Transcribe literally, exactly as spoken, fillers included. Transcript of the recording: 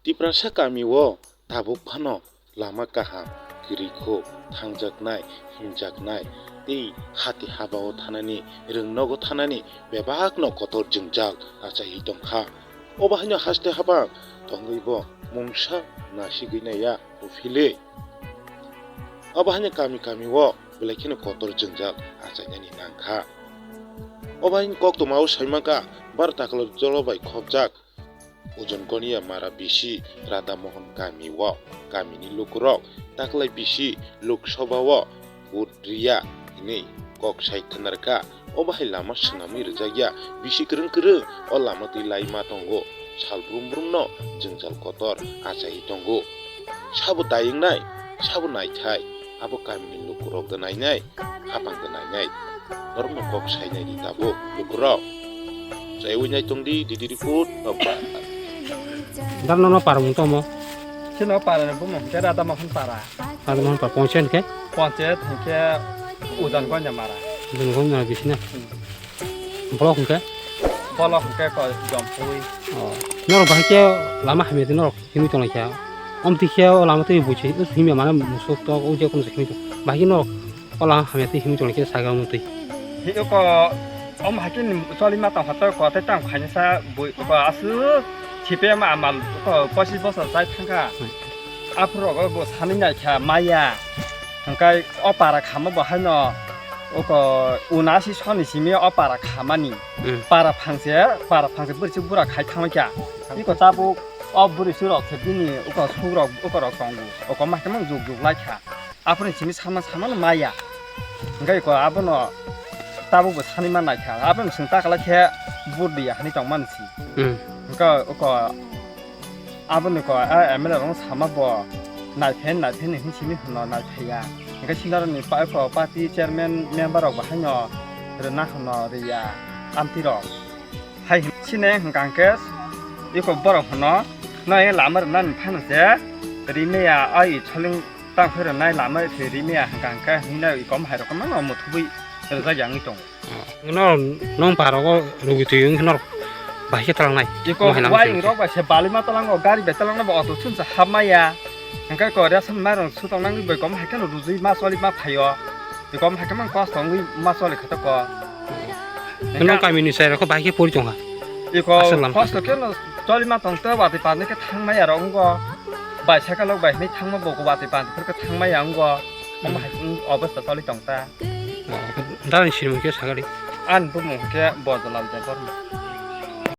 Tiprasa kamio tabuk phano lama kaham, kwrwikho, thangjaknai, himjaknai tei hati habao thanani, rwngnogo thanani bebakno kotor jwngjal achaiwi tongkha. Obo haino haste habang tongwibo mungsa nasigwi naiya uphilwi. Obo haino kami kamio belai kheno kotor jwngjal achainani nangkha. Obo haino koktwmao saimankha, baro takalo jolo bai khopjak. Ojon Konya mara bisi Radha Mohan kami o kamini lukurok taklai bisi Lok Sabha o vote riya hinwi kok sai khnarkha. Obo hai lama swnamwi rwjakya, bisi kwrwng kwrwng o lama twi lai ma tongo. Sal brum brum no jwngjal kotor achaiwi tongo. Sabo dayungnai, sabo naithai, abo kamini lukurok da nainai, hapang da nainai. Norokno kok sainai di tabuk lukurok. Chaiwi nai tong di, didi report, nokbar. Dar nono para mung tomo? Chino para ni bumung hwnkhe Radha Mohan para. Radha Mohan para, ponchayat hwnkhe? Ponchayat hwnkhe Ujan Gonya mara. Ujan Gonya mara bisina? Block hwnkhe? Block hwnkhe ko Jompui. Oh. Norok bahai khe lama hamya di norok himwi tonglaikha. Omtwi khe o lama twi buchi, himya mane musuk tok, o je kono se himwi tong. Bahai khe norok o lama hamya twi himwi tonglaikha saga mutwi. Hiko, om hakin choli ma tong hoto ko te tang khaini sa bui ko asu chipe ma amal ko pochis bosor chai thangkha. Hmm. Aphuru go bo sani nai kha maya. Hwnkhe o para khama bo haino oko unasi soni simi o para khamani. Hmm. Para phangse, para phangse bwrwi se bura khai thangkha. Iko tabuk o bwrwi se rok se bini oko sukrok, oko rok tongo. Oko ma khe mang juk juk lai kha. Aphuru simi sama sama no maya. Hwnkhe ko abono tabuk bo sani ma naikha. Abono chwng takala khe vote diya hinwi tongmani si. Hmm. Hwnkhe ko aboni ko a M L A rok sama bo naiphen naiphen hinwi simi hwno naiphaiya. Hwnkhe sinaroni pa-, ko party chairman member rok bo haino rwna hwno riya amtwi rok. Hai hin-, sini hwnkha hwnkhe iko borok hwno, "Nai lama rwnani phano se rimaya, ai soling tang phai rwnai lama se rimaya," hwnkha hwnkhe hinwi iko hai rok mano muthubwi rwjak ya wngwi tongo. No, nong parogo rugi twi wngkhe norok bahai khe talangnai. Iko wai rok bai se balima talango, gari bai talangnai, bo auto chunsa hapmaya. Hwnkhe ko ration mairang sutong nangwi bai kom hai kheno rujui ma choli ma phaio. Iko hai khe mang kosto wngwi ma choli kha to ko. Nong kamini chwrai rok bahai khe pori tongkha. Iko aswk lam kosto khe no choli ma tong te watwi pandi khe thangmaya rok wngkho. Bai cycle rok bai hinwi thangma bo watwi pandi phor khe thangmaya wngkho. Omo hai wng obostha choli tong ta. Darani sinimung khe sakali. Ani bumung khe Bojolal Debbarma.